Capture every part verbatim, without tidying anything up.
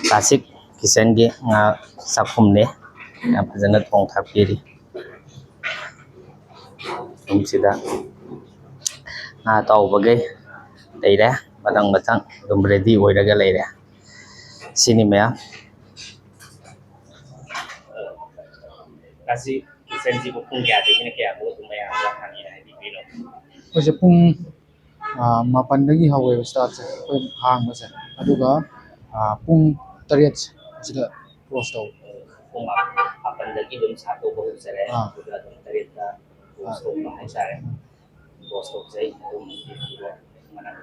Classic ꯀꯤꯠꯆꯟꯒꯤ ꯉꯥ ꯆꯥꯛꯈꯨꯝꯅꯤ꯫ ꯌꯥꯝ ꯐꯖꯅ ꯊꯣꯡ ꯊꯥꯛꯄꯤꯔꯤ꯫ ꯁꯣꯝꯁꯤꯗ ꯉꯥ ꯑꯇꯥꯎꯕꯈꯩ ꯂꯩꯔꯦ, ꯃꯊꯪ ꯃꯊꯪ ꯑꯗꯨꯝ ꯔꯦꯗꯤ ꯑꯣꯏꯔꯒ ꯂꯩꯔꯦ꯫ ꯁꯤꯅꯤ ꯃꯌꯥꯝ꯫ ꯉꯁꯤ ꯀꯤꯠꯆꯟꯁꯤꯕꯨ ꯄꯨꯡ ꯀꯌꯥꯗꯒꯤꯅ ꯀꯌꯥꯐꯥꯎ ꯑꯗꯨꯝ ꯃꯌꯥꯝꯗ ꯍꯥꯡꯉꯦ ꯍꯥꯏꯕꯤꯕꯤꯔꯣ? ꯑꯩꯈꯣꯏꯁꯦ ꯄꯨꯡ, ꯑꯥ, ꯃꯥꯄꯟꯗꯒꯤ ꯍꯧꯋꯦꯕ ꯁ꯭ꯇꯥꯔꯠꯁꯦ, ꯑꯩꯈꯣꯏ ꯍꯥꯡꯕꯁꯦ꯫ ꯑꯗꯨꯒ, ꯑꯥ, ꯄꯨꯡ ꯇꯔꯦꯠ ꯑꯁꯤꯗ ꯀ꯭ꯂꯣꯁ ꯇꯧꯋꯦ꯫ ꯄꯨꯡ ꯃꯥꯄꯟꯗꯒꯤ ꯑꯗꯨꯝ ꯁꯥꯔꯚ ꯇꯧꯕ ꯍꯧꯖꯔꯦ, ꯑꯥ꯫ ꯑꯗꯨꯒ ꯑꯗꯨꯝ ꯇꯔꯦꯠꯇ ꯀ꯭ꯂꯣꯁ ꯑꯥ꯫ ꯇꯧꯕ ꯍꯥꯏꯇꯥꯔꯦ꯫ ꯀ꯭ꯂꯣꯁ ꯇꯧꯖꯩ꯫ ꯑꯗꯨꯝ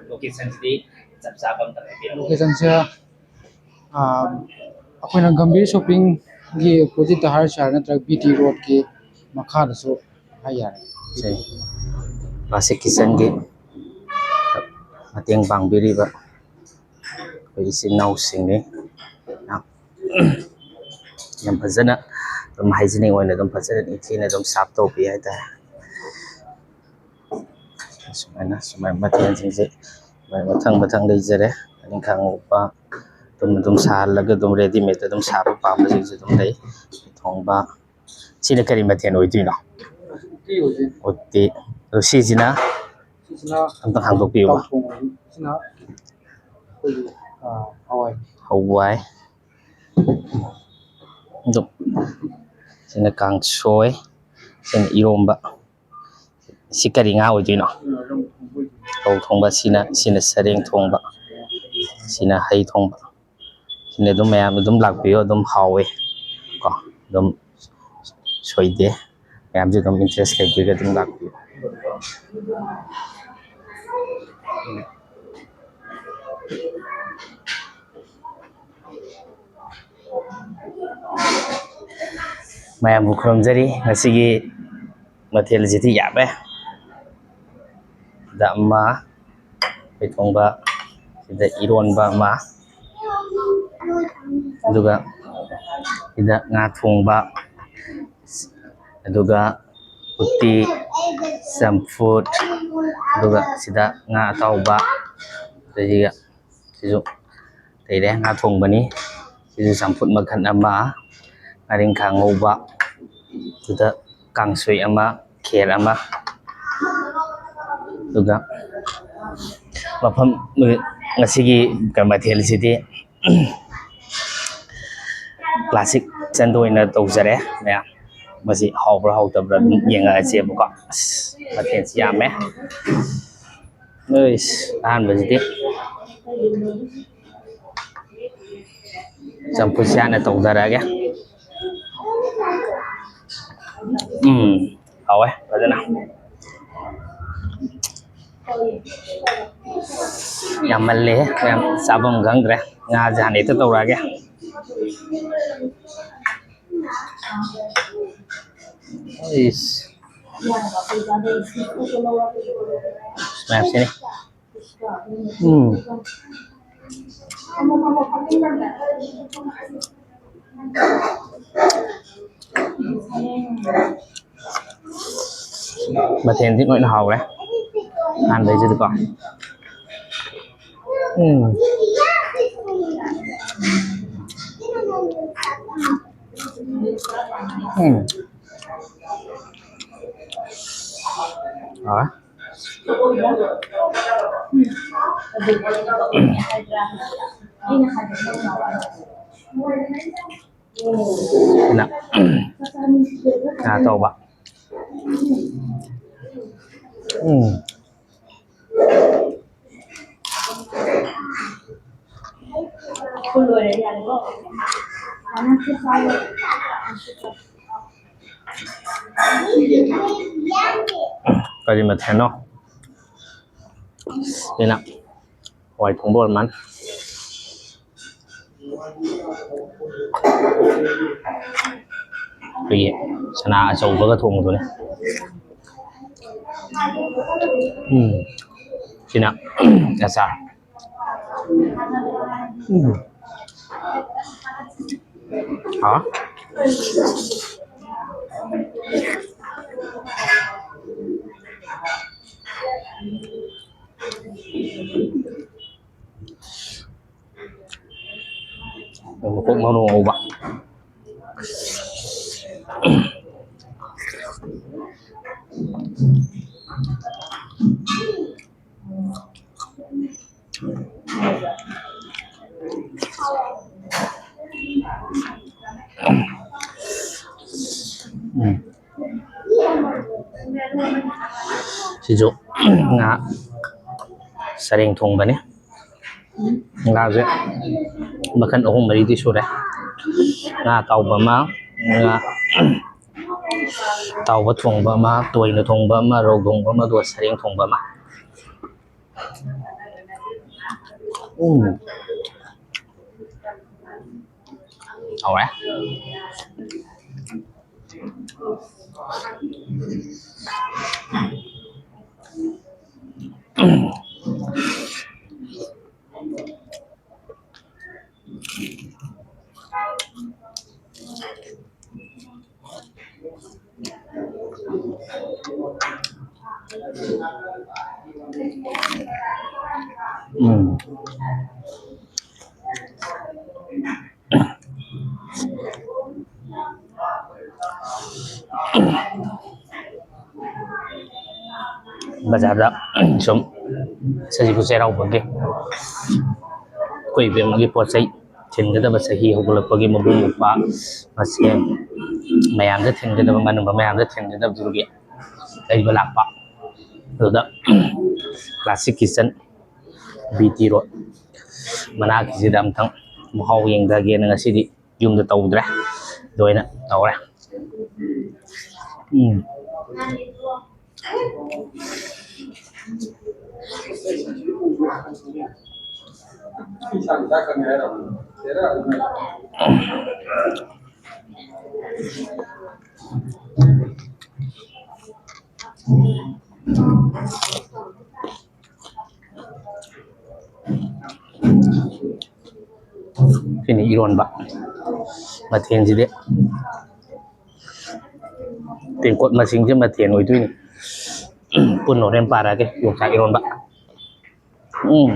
ꯂꯣꯀꯦꯁꯟꯁꯤꯗꯤ ꯆꯞ ꯆꯥꯕ ꯑꯝꯇ ꯍꯥꯏꯕꯤꯔꯛꯑꯣ꯫ ꯂꯣꯀꯦꯁꯟꯁꯦ, ꯑꯥ, ꯑꯩꯈꯣꯏꯅ ꯒꯝꯚꯤꯔ ꯁꯣꯞꯄꯤꯡꯒꯤ ꯑꯣꯄꯣꯖꯤꯠꯇ ꯍꯥꯏꯔꯁꯨ ꯌꯥꯔꯦ, ꯅꯠꯇ꯭ꯔꯒ ꯕꯤ ꯇꯤ ꯔꯣꯗꯀꯤ ꯃꯈꯥꯗꯁꯨ ꯍꯥꯏ ꯌꯥꯔꯦ꯫ ꯁꯦ, ꯀ꯭ꯂꯥꯁꯤꯛ ꯀꯤꯠꯆꯟꯒꯤ ꯃꯇꯦꯡ ꯄꯥꯡꯕꯤꯔꯤꯕ ꯑꯩꯈꯣꯏ ꯏꯆꯤꯟ ꯏꯅꯥꯎꯁꯤꯡꯅꯤ꯫ ꯌꯥꯝ, ꯌꯥꯝ ꯐꯖꯅ ꯑꯗꯨꯝ ꯍꯥꯏꯖꯤꯅꯤꯛ ꯑꯣꯏꯅ ꯑꯗꯨꯝ ꯐꯖꯅ ꯅꯤꯡꯊꯤꯅ ꯑꯗꯨꯝ ꯁꯥꯔꯚ ꯇꯧꯕꯤ ꯍꯥꯏꯇꯥꯔꯦ꯫ ꯁꯨꯃꯥꯏꯅ, ꯁꯨꯃꯥꯏꯅ ꯃꯊꯦꯜꯁꯤꯡꯁꯦ ꯁꯨꯃꯥꯏꯅ ꯃꯊꯪ ꯃꯊꯪ ꯂꯩꯖꯔꯦ꯫ ꯑꯅꯤꯡꯈꯥꯡ ꯉꯧꯕ, ꯑꯗꯨꯝ, ꯑꯗꯨꯝ ꯁꯥꯍꯜꯂꯒ ꯑꯗꯨꯝ ꯔꯦꯗꯤꯃꯦꯗꯇ ꯑꯗꯨꯝ ꯁꯥꯕ ꯄꯥꯝꯕꯁꯤꯡꯁꯨ ꯑꯗꯨꯝ ꯂꯩ꯫ ꯊꯣꯡꯕ꯫ ꯁꯤꯅ ꯀꯔꯤ ꯃꯊꯦꯜ ꯑꯣꯏꯗꯣꯏꯅꯣ? ꯎꯇꯤ ꯑꯣꯏꯗꯣꯏꯅꯤ꯫ ꯎꯇꯤ꯫ ꯑꯗꯣ ꯁꯤꯁꯤꯅ? ꯁꯤꯁꯤꯅ ꯑꯝꯇ ꯍꯥꯡꯗꯣꯛꯄꯤꯌꯨꯕ꯫ ꯇꯥꯎꯊꯣꯡ ꯑꯣꯏꯗꯣꯏꯅꯤ꯫ ꯁꯤꯅ ꯑꯩꯈꯣꯏꯒꯤ, ꯑꯥ, ꯍꯋꯥꯏ꯫ ꯍꯋꯥꯏ꯫ ꯑꯗꯨ ꯁꯤꯅ ꯀꯥꯡꯁꯣꯏ, ꯁꯤꯅ ꯏꯔꯣꯝꯕ꯫ ꯁꯤ ꯀꯔꯤ ꯉꯥ ꯑꯣꯏꯗꯣꯏꯅꯣ? ꯔꯧ ꯊꯣꯡꯕ꯫ ꯁꯤꯅ, ꯁꯤꯅ ꯁꯔꯦꯡ ꯊꯣꯡꯕ, ꯁꯤꯅ ꯍꯩ ꯊꯣꯡꯕ꯫ ꯁꯤꯅ ꯑꯗꯨꯝ ꯃꯌꯥꯝ ꯑꯗꯨꯝ ꯂꯥꯛꯄꯤꯌꯨ, ꯑꯗꯨꯝ ꯍꯥꯎꯋꯦ ꯀꯣ, ꯑꯗꯨꯝ ꯁꯣꯏꯗꯦ꯫ ꯃꯌꯥꯝꯁꯨ ꯑꯗꯨꯝ ꯏꯟꯇꯔꯦꯁ ꯂꯩꯕꯤꯔꯒ ꯑꯗꯨꯝ ꯂꯥꯛꯄꯤꯌꯨ꯫ ꯃꯌꯥꯝꯕꯨ ꯈꯨꯔꯨꯝꯖꯔꯤ꯫ ꯉꯁꯤꯒꯤ ꯃꯊꯦꯜꯁꯤꯗꯤ ꯌꯥꯝꯃꯦ꯫ ꯁꯤꯗ ꯑꯃ, ꯍꯋꯥꯏ ꯊꯣꯡꯕ, ꯁꯤꯗ ꯏꯔꯣꯟꯕ ꯑꯃ, ꯑꯗꯨꯒ ꯁꯤꯗ ꯉꯥ ꯊꯣꯡꯕ, ꯑꯗꯨꯒ ꯎꯇꯤ, ꯆꯝꯐꯨꯠ, ꯑꯗꯨꯒ ꯁꯤꯗ ꯉꯥ ꯑꯇꯥꯎꯕ, ꯑꯗꯒꯤ ꯁꯤꯁꯨ ꯂꯩꯔꯦ, ꯉꯥ ꯊꯣꯡꯕꯅꯤ꯫ ꯁꯤꯁꯨ ꯆꯝꯐꯨꯠ ꯃꯈꯜ ꯑꯃ, ꯉꯥꯔꯤꯡꯈꯥ ꯉꯧꯕ, ꯑꯗꯨꯗ ꯀꯥꯡꯁꯣꯏ ꯑꯃ, ꯈꯦꯔ ꯑꯃ, ꯑꯗꯨꯒ ꯃꯐꯝ, ꯉꯁꯤꯒꯤ ꯃꯊꯦꯜꯁꯤꯗꯤ classic ꯆꯟꯗ ꯑꯣꯏꯅ ꯇꯧꯖꯔꯦ ꯃꯌꯥꯝ꯫ ꯃꯁꯤ ꯍꯥꯎꯕ꯭ꯔꯥ ꯍꯥꯎꯇꯕ꯭ꯔꯥ ꯑꯗꯨꯝ ꯌꯦꯡꯉꯛꯑꯁꯦꯕꯀꯣ꯫ ꯑꯁ, ꯃꯊꯦꯜꯁꯤ ꯌꯥꯝꯃꯦ꯫ ꯑꯩꯁ, ꯑꯍꯥꯟꯕꯁꯤꯗꯤ ꯆꯝꯐꯨꯠꯁꯦ ꯍꯥꯟꯅ ꯇꯧꯊꯔꯛꯑꯒꯦ꯫ ꯎꯝ, ꯍꯥꯎꯋꯦ ꯐꯖꯅ꯫ ꯌꯥꯝꯃꯜꯂꯦ ꯃꯌꯥꯝ, ꯆꯥꯐꯝ ꯈꯪꯗ꯭ꯔꯦ꯫ ꯉꯥꯁꯦ ꯍꯥꯟꯅ ꯍꯦꯛꯇ ꯇꯧꯔꯛꯑꯒꯦ꯫ ꯑꯩꯁ꯫ ꯃꯌꯥꯝꯁꯤꯅꯤ꯫ ꯎꯝ꯫ ꯃꯊꯦꯜꯗꯤ ꯂꯣꯏꯅ ꯍꯥꯎꯔꯦ꯫ ꯑꯍꯥꯟꯕꯩꯁꯤꯗꯤꯀꯣ꯫ ꯎꯝ꯫ ꯎꯝ꯫ ꯍꯥꯎꯔꯦ꯫ ꯁꯤꯅ ꯉꯥ ꯑꯇꯥꯎꯕ꯫ ꯎꯝ꯫ ꯀꯔꯤ ꯃꯊꯦꯜꯅꯣ? ꯁꯤꯅ ꯍꯋꯥꯏ ꯊꯣꯡꯕ ꯑꯣꯏꯔ ꯃꯥꯜꯂꯦ꯫ ꯑꯩꯈꯣꯏꯒꯤ ꯁꯅꯥ ꯑꯆꯧꯕꯒ ꯊꯣꯡꯕꯗꯨꯅꯦ꯫ ꯎꯝ꯫ ꯁꯤꯅ ꯑꯆꯥꯔ꯫ ꯎꯝ꯫ ꯍꯥ? ꯃꯀꯣꯛ ꯃꯔꯨ ꯉꯧꯕ꯫ ꯎꯝ꯫ ꯁꯤꯁꯨ ꯉꯥ ꯁꯔꯦꯡ ꯊꯣꯡꯕꯅꯤ꯫ ꯉꯥꯁꯦ ꯃꯈꯜ ꯑꯍꯨꯝ ꯃꯔꯤꯗꯤ ꯁꯨꯔꯦ꯫ ꯉꯥ ꯑꯇꯥꯎꯕ ꯑꯃ, ꯉꯥ ꯑꯇꯥꯎꯕ ꯊꯣꯡꯕ ꯑꯃ, ꯇꯣꯏꯅ ꯊꯣꯡꯕ ꯑꯃ, ꯔꯧ ꯊꯣꯡꯕ ꯑꯃ, ꯑꯗꯨꯒ ꯁꯔꯦꯡ ꯊꯣꯡꯕ ꯑꯃ꯫ ꯎꯝ꯫ ꯍꯥꯎꯔꯦ꯫ ꯎꯝ꯫ ꯕꯖꯥꯔꯗ ꯁꯨꯝ ꯁꯖꯤꯕꯨ ꯆꯩꯔꯥꯎꯕꯒꯤ ꯑꯩꯈꯣꯏ ꯏꯕꯦꯝꯃꯒꯤ ꯄꯣꯠ ꯆꯩ ꯊꯤꯟꯒꯗꯕ, ꯆꯍꯤ ꯍꯧꯒꯠꯂꯛꯄꯒꯤ ꯃꯕꯨꯡ ꯃꯧꯄ꯭ꯋꯥ ꯃꯁꯦꯟ ꯃꯌꯥꯝꯗ ꯊꯤꯟꯒꯗꯕ, ꯃꯅꯨꯡ ꯃꯌꯥꯝꯗ ꯊꯤꯟꯒꯗꯕꯗꯨꯒꯤ ꯂꯩꯕ ꯂꯥꯛꯄ꯫ ꯑꯗꯨꯗ Classic Kitchen, B T Road ꯃꯅꯥꯛꯀꯤꯁꯤꯗ ꯑꯝꯇꯪ ꯃꯍꯥꯎ ꯌꯦꯡꯊꯒꯦꯅ ꯉꯁꯤꯗꯤ ꯌꯨꯝꯗ ꯇꯧꯗ꯭ꯔꯦ, ꯑꯗꯨ ꯑꯣꯏꯅ ꯇꯧꯔꯦ꯫ ꯎꯝ꯫ ꯁꯤꯅꯤ ꯏꯔꯣꯟꯕ ꯃꯊꯦꯜꯁꯤꯗꯤ꯫ ꯇꯦꯡꯀꯣꯠ ꯃꯁꯤꯡꯁꯦ ꯃꯊꯦꯜ ꯑꯣꯏꯗꯣꯏꯅꯤ꯫ ꯄꯨꯟꯅ ꯍꯣꯔꯦꯟ ꯄꯥꯔꯛꯑꯒꯦ꯫ ꯌꯣꯡꯆꯥꯛ ꯏꯔꯣꯟꯕ꯫ ꯎꯝ꯫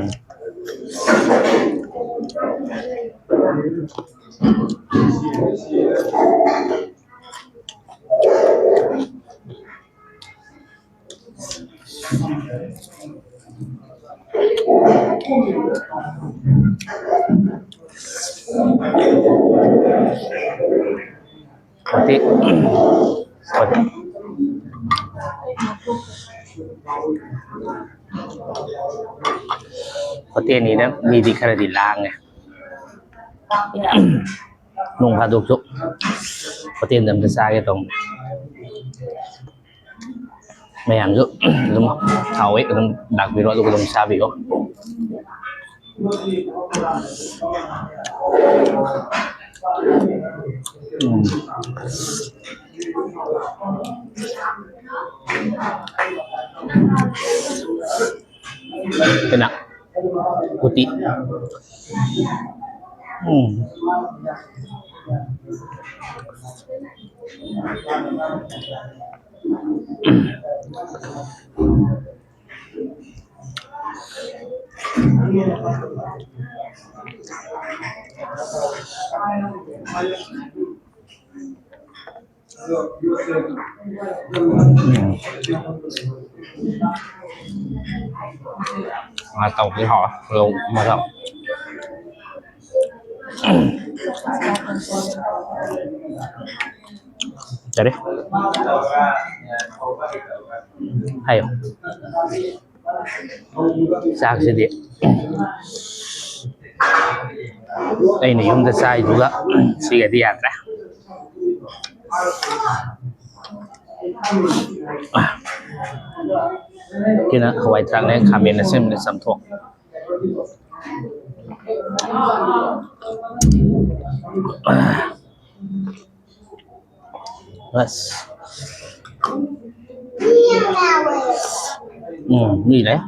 ꯍꯣꯇꯦꯜ, ꯍꯣꯇꯦꯜꯅꯤꯅ ꯃꯤꯗꯤ ꯈꯔꯗꯤ ꯂꯥꯡꯉꯦ꯫ ꯅꯣꯡ ꯐꯥꯗꯣꯛꯁꯨ ꯍꯣꯇꯦꯜꯗ ꯑꯝꯇ ꯆꯥꯒꯦ ꯇꯧꯕꯅꯤ꯫ ꯃꯌꯥꯝꯁꯨ ꯑꯗꯨꯝ ꯍꯥꯎꯋꯦ, ꯑꯗꯨꯝ ꯂꯥꯛꯄꯤꯔꯣ, ꯑꯗꯨꯒ ꯑꯗꯨꯝ ꯆꯥꯕꯤꯔꯣ꯫ ꯎꯝ꯫ ꯀꯩꯅꯣ? ꯎꯇꯤ꯫ ꯎꯝ꯫ ꯎꯝ꯫ ꯉꯥ ꯇꯥꯎꯕꯗꯤ ꯍꯥꯎꯋꯦ꯫ ꯔꯧ ꯃꯔꯛ꯫ ꯌꯥꯔꯦ꯫ ꯍꯥꯏꯌꯣ꯫ ꯆꯥꯛꯁꯤꯗꯤ ꯑꯩꯅ ꯌꯨꯝꯗ ꯆꯥꯏꯗꯨꯒ ꯁꯤꯒꯗꯤ ꯌꯥꯗ꯭ꯔꯦ꯫ ꯁꯤꯅ ꯍꯋꯥꯏ ꯊ꯭ꯔꯥꯛꯅꯦ, ꯈꯥꯃꯦꯟ ꯑꯁꯤꯟꯕꯅꯦ, ꯆꯝꯊꯣꯡ꯫ ꯑꯁ꯫ ꯎꯝ, ꯃꯤ ꯂꯩ꯫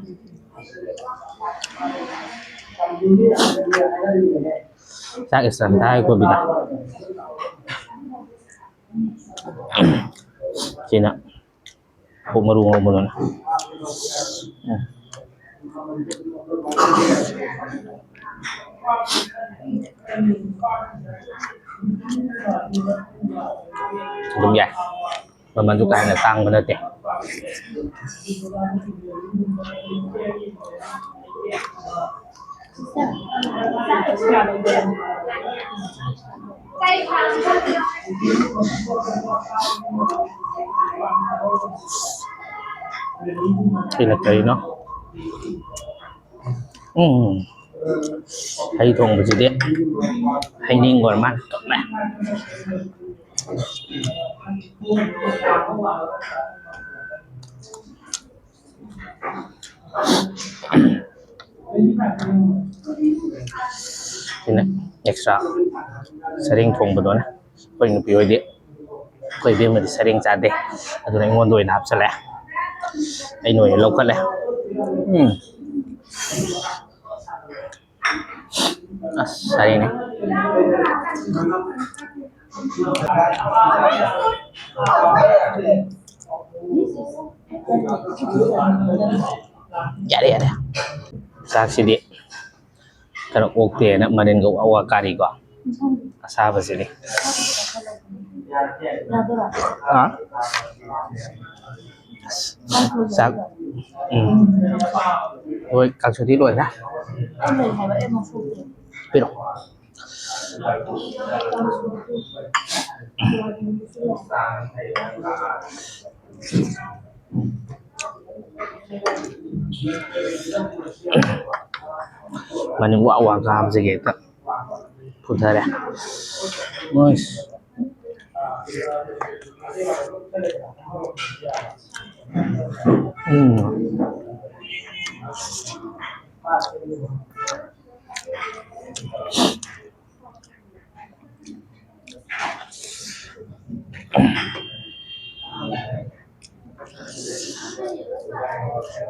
ꯆꯥꯛ extra ꯊꯥꯏ ꯀꯣꯕꯤꯗ꯫ ꯁꯤꯅ ꯑꯣꯛ ꯃꯔꯨ ꯉꯧꯕꯗꯨꯅ꯫ ꯎꯝ꯫ ꯑꯗꯨꯝ ꯌꯥꯏ꯫ ꯃꯃꯜꯁꯨ ꯀꯥ ꯍꯦꯟꯅ ꯇꯥꯡꯕ ꯅꯠꯇꯦ꯫ ꯁꯤꯅ ꯀꯔꯤꯅꯣ? ꯎꯝ꯫ ꯍꯩ ꯊꯣꯡꯕꯁꯤꯗꯤ ꯍꯩꯅꯤꯡꯕ ꯑꯣꯏꯔ ꯃꯥꯜꯂꯦ꯫ ꯁꯤꯅ extra ꯁꯔꯦꯡ ꯊꯣꯡꯕꯗꯨꯅ꯫ ꯑꯩꯈꯣꯏ ꯅꯨꯄꯤ ꯍꯣꯏꯗꯤ, ꯑꯩꯈꯣꯏ ꯏꯕꯦꯝꯃꯗꯤ ꯁꯔꯦꯡ ꯆꯥꯗꯦ, ꯑꯗꯨꯅ ꯑꯩꯉꯣꯟꯗ ꯑꯣꯏꯅ ꯍꯥꯞꯆꯜꯂꯦ, ꯑꯩꯅ ꯑꯣꯏꯅ ꯂꯧꯈꯠꯂꯦ꯫ ꯎꯝ꯫ ꯑꯁ, ꯁꯔꯦꯡꯅꯦ꯫ ꯌꯥꯔꯦ, ꯌꯥꯔꯦ꯫ ꯆꯥꯛꯁꯤꯗꯤ ꯈꯔ ꯑꯣꯛꯇꯦꯅ ꯃꯅꯤꯟꯒ ꯋꯥ ꯋꯥ ꯀꯥꯔꯤꯀꯣ꯫ ꯑꯁꯥꯕꯁꯤꯗꯤ꯫ ꯑꯥ? ꯑꯁ, ꯆꯥꯛ, ꯎꯝ꯫ ꯍꯣꯏ, ꯀꯥꯡꯁꯨꯗꯤ ꯂꯣꯏꯔꯦ꯫ ꯄꯤꯔꯛꯑꯣ꯫ ꯃꯅꯤꯡ ꯋꯥ ꯋꯥ ꯀꯥꯕꯁꯤꯒꯤ ꯍꯦꯛꯇ ꯄꯨꯊꯔꯦ꯫ ꯃꯣꯏꯁ꯫ ꯎꯝ꯫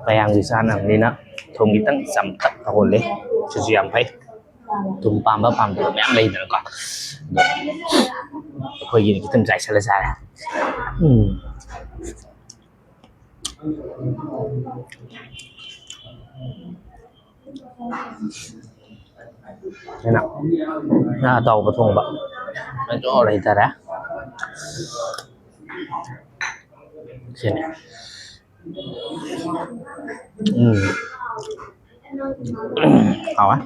ꯃꯌꯥꯝꯒꯤ ꯆꯥꯅꯕꯅꯤꯅ ꯊꯨꯝ ꯈꯤꯇꯪ ꯆꯝꯇꯛ ꯇꯧꯍꯜꯂꯤ꯫ ꯁꯤꯁꯨ ꯌꯥꯝ ꯐꯩ꯫ ꯊꯨꯝ ꯄꯥꯝꯕ ꯄꯥꯝꯗꯕ ꯃꯌꯥꯝ ꯂꯩꯗꯅꯀꯣ꯫ ꯑꯗꯣ ꯑꯩꯈꯣꯏꯒꯤꯗꯤ ꯈꯤꯇꯪ ꯆꯥꯏꯁꯜꯂ ꯆꯥꯔꯦ꯫ ꯎꯝ꯫ ꯑꯩꯅ ꯉꯥ ꯑꯇꯥꯎꯕ ꯊꯣꯡꯕ ꯑꯗꯨ ꯂꯩꯇꯔꯦ꯫ ꯁꯤꯅꯤ꯫ ꯎꯝ꯫ ꯍꯥꯎꯋꯦ꯫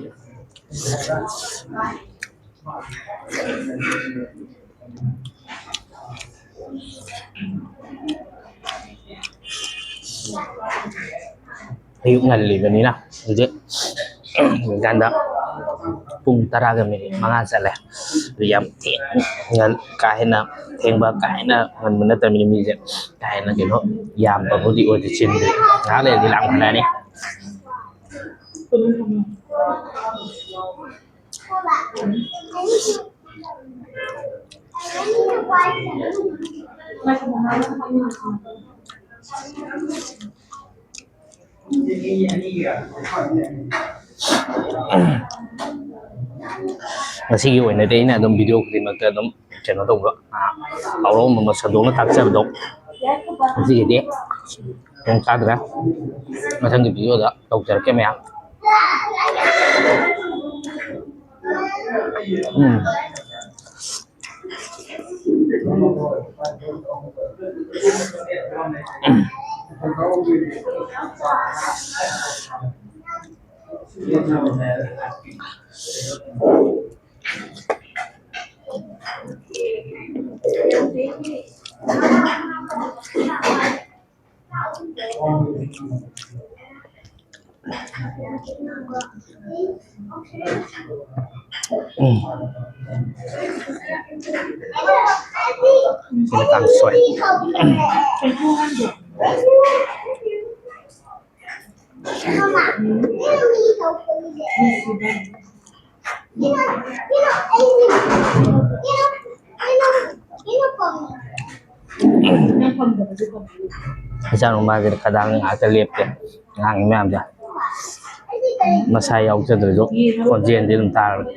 ꯑꯌꯨꯛ ꯉꯜꯂꯤꯕꯅꯤꯅ ꯍꯧꯖꯤꯛ ꯀꯥꯟꯗ ꯄꯨꯡ ꯇꯔꯥꯒ ꯃꯤꯅꯤꯠ ꯃꯉꯥ ꯆꯠꯂꯦ꯫ ꯑꯗꯨ ꯌꯥꯝ ꯊꯦꯡ-, ꯉꯟ-, ꯀꯥ ꯍꯦꯟꯅ ꯊꯦꯡꯕ, ꯀꯥ ꯍꯦꯟꯅ ꯉꯟꯕ ꯅꯠꯇꯕꯅꯤꯅ ꯃꯤꯁꯦ ꯀꯥ ꯍꯦꯟꯅ ꯀꯩꯅꯣ ꯌꯥꯝꯕꯕꯨꯗꯤ ꯑꯣꯏꯗꯦ, ꯆꯤꯟꯗꯦ꯫ ꯉꯥꯏꯍꯥꯛ ꯂꯩꯔꯗꯤ ꯂꯥꯡꯈꯠꯂꯛꯑꯅꯤ꯫ ꯉꯁꯤꯒꯤ ꯑꯣꯏꯅꯗꯤ ꯑꯩꯅ ꯑꯗꯨꯝ video ꯈꯨꯗꯤꯡꯃꯛꯇ ꯑꯗꯨꯝ ꯀꯩꯅꯣ ꯇꯧꯕ, ꯑ, ꯍꯧꯔꯛꯑꯝꯕ ꯁꯟꯗꯣꯛꯅ ꯇꯥꯛꯆꯕꯗꯣ ꯉꯁꯤꯒꯤꯗꯤ ꯈꯨꯗꯣꯡ ꯆꯥꯗ꯭ꯔꯦ꯫ ꯃꯊꯪꯒꯤ video ꯗ ꯇꯧꯖꯔꯛꯀꯦ ꯃꯌꯥꯝ꯫ ꯎꯝ꯫ ꯎꯝ꯫ ꯁꯤꯅ ꯀꯥꯡꯁꯣꯏ꯫ ꯏꯆꯥ ꯅꯨꯄꯥꯁꯤꯅ ꯈꯗꯥꯡ ꯉꯥꯛꯇ ꯂꯦꯞꯇꯦ꯫ ꯑꯉꯥꯡ ꯃꯌꯥꯝꯁꯦ ꯃꯁꯥ ꯌꯥꯎꯖꯗ꯭ꯔꯁꯨ ꯈꯣꯟꯖꯦꯜꯗꯤ ꯑꯗꯨꯝ ꯇꯥꯔꯕꯅꯦ꯫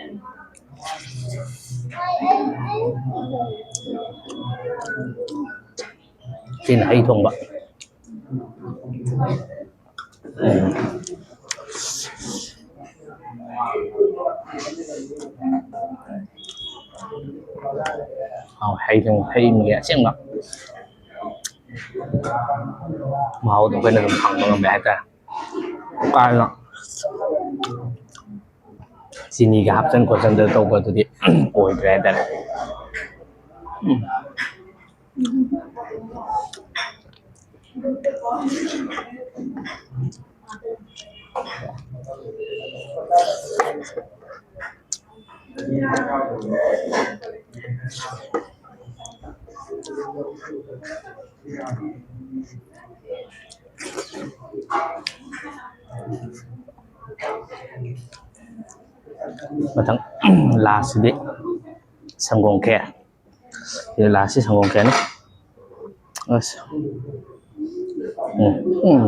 ꯁꯤꯅ ꯍꯩ ꯊꯣꯡꯕ꯫ ꯎꯝ꯫ ꯍꯥꯎ, ꯍꯩ ꯁꯤꯡ-, ꯍꯩ ꯃꯍꯤ ꯑꯁꯦꯡꯕ ꯃꯍꯥꯎꯗꯣ ꯑꯩꯈꯣꯏꯅ ꯑꯗꯨꯝ ꯐꯪꯕ ꯉꯝꯃꯦ ꯍꯥꯏꯇꯥꯔꯦ꯫ ꯀꯥꯏꯅ ꯆꯤꯅꯤꯒ ꯍꯥꯞꯆꯟ ꯈꯣꯠꯆꯟꯗ ꯇꯧꯕ ꯑꯗꯨꯗꯤ ꯑꯣꯏꯗ꯭ꯔꯦ ꯍꯥꯏꯇꯥꯔꯦ꯫ ꯎꯝ꯫ ꯃꯊꯪ ꯂꯥꯁꯁꯤꯗꯤ ꯁꯪꯒꯣꯝ ꯈꯦꯔ꯫ ꯁꯤꯗ ꯂꯥꯁꯁꯤ ꯁꯪꯒꯣꯝ ꯈꯦꯔꯅꯤ꯫ ꯑꯁ꯫ ꯎꯝ, ꯎꯝ꯫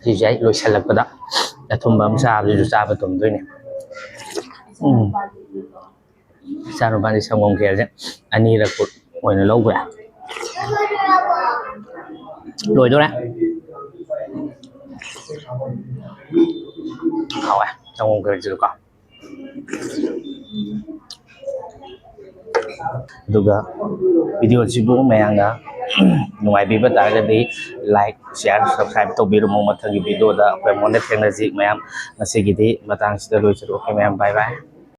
ꯁꯤꯁꯦ ꯑꯩ ꯂꯣꯏꯁꯤꯜꯂꯛꯄꯗ ꯑꯊꯨꯝꯕ ꯑꯃ ꯆꯥꯕꯗꯨꯁꯨ ꯆꯥꯕ ꯇꯨꯝꯗꯣꯏꯅꯦ꯫ ꯎꯝ꯫ ꯏꯆꯥꯅꯨꯄꯥꯗꯤ ꯁꯪꯒꯣꯝ ꯈꯦꯔꯁꯦ ꯑꯅꯤꯔꯛꯄꯨ ꯑꯣꯏꯅ ꯂꯧꯈ꯭ꯔꯦ꯫ ꯂꯣꯏꯗꯣꯔꯦ꯫ ꯍꯥꯎꯋꯦ ꯁꯪꯒꯣꯝ ꯈꯦꯔꯁꯤꯁꯨꯀꯣ꯫ ꯑꯗꯨꯒ video ꯁꯤꯕꯨ ꯃꯌꯥꯝꯅ ꯅꯨꯡꯉꯥꯏꯕꯤꯕ ꯇꯥꯔꯒꯗꯤ like, share, subscribe ꯇꯧꯕꯤꯔꯝꯃꯨ꯫ ꯃꯊꯪꯒꯤ video ꯗ ꯑꯩꯈꯣꯏ ꯑꯃꯨꯛ ꯍꯟꯅ ꯊꯦꯡꯅꯁꯤ ꯃꯌꯥꯝ꯫ ꯉꯁꯤꯒꯤꯗꯤ ꯃꯇꯥꯡꯁꯤꯗ ꯂꯣꯏꯖꯔꯒꯦ ꯃꯌꯥꯝ꯫ Bye bye꯫